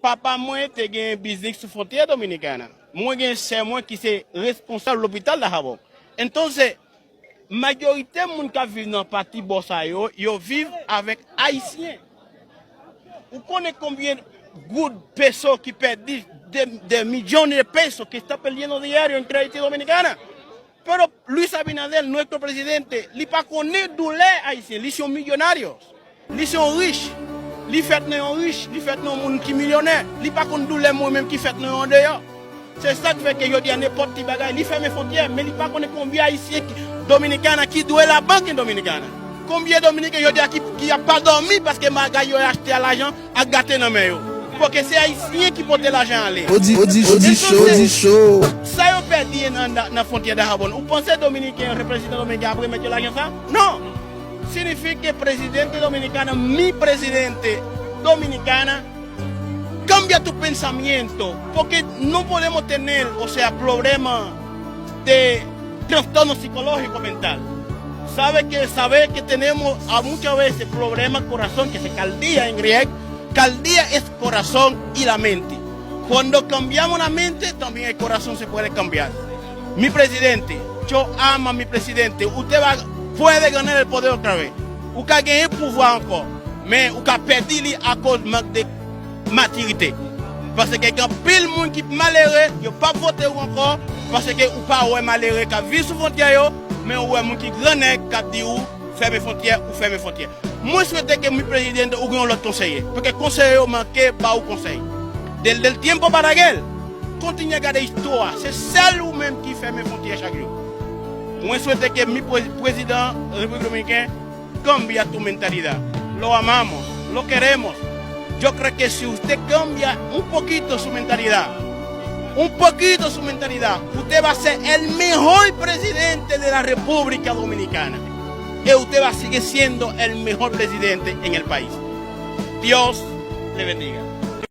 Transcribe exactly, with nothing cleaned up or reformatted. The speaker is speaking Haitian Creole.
Papa mwen te gen biznis sou fwontyè Dominikana. Mwen gen sè mwen ki se responsab lopital Dajabón. Entonces, majorite moun k ap viv nan pati bò sa yo, yo viv avèk Ayisyen. Ou konnen konbyen goud, peso ki pèdi, de, de millones de pesos que está perdiendo diario entre Haití Dominicana? Pero Luis Abinader, nuestro presidente, li pa konnen doulè Ayisyen, li se yon milyonario. Li se yon rich. Li fèt nan yon rich, li fèt nan yon moun ki milyonè. Li pa konn doulè mwen menm ki fèt nan yon andeyò. Se sa k fè ke jodi a nenpòt ti bagay, li fèmen fwontyè, men li pa konnen konbyen Ayisyen ki, Dominikana ki dwe labank Dominikana. Konbyen Dominiken jodi a ki, ki ap pa dòmi paske bagay yo achte a lajan ak gate nan men yo. Paske se Ayisyen ki pote lajan ale. Odi, odi, odi cho, odi cho. Sa yo pèdi nan, nan, nan fwontyè Dajabón. Ou panse Dominiken, reprezentan Dominiken ap remèt yo lajan sa? Non. Significa que presidente dominicana, mi presidente dominicana, cambia tu pensamiento, porque no podemos tener, o sea, problema de trastorno psicológico mental. Sabe que, sabe que tenemos a muchas veces problema corazón, que se caldía en griego, caldía es corazón y la mente. Cuando cambiamos la mente, también el corazón se puede cambiar. Mi presidente, yo ama mi presidente, usted va, puede ganar el poder otra vez. Ou ka genyen pouvwa ankò, men ou ka pèdi li akoz mank de matirite. Paske gen anpil moun ki malere, yo p ap vote ou ankò, paske ou pa wè malere k ap viv sou fwontyè yo, men ou wè moun ki grannèg k ap di ou fèmen fwontyè, ou fèmen fwontyè. Mwen swete ke mi presidente ou gen yon lòt konseye, paske konseye yo manke ba ou konsèy. Desde el tiempo para aquel, kontinye gade istwa, se sèl ou menm ki fèmen fwontyè chak jou. Mwen swete ke mi pre-, prezidan Repiblik Dominiken cambia tu mentalidad. Lo amamos, lo queremos. Yo creo que si usted cambia un poquito su mentalidad, un poquito su mentalidad, usted va a ser el mejor presidente de la República Dominicana. Y usted va a seguir siendo el mejor presidente en el país. Dios le bendiga.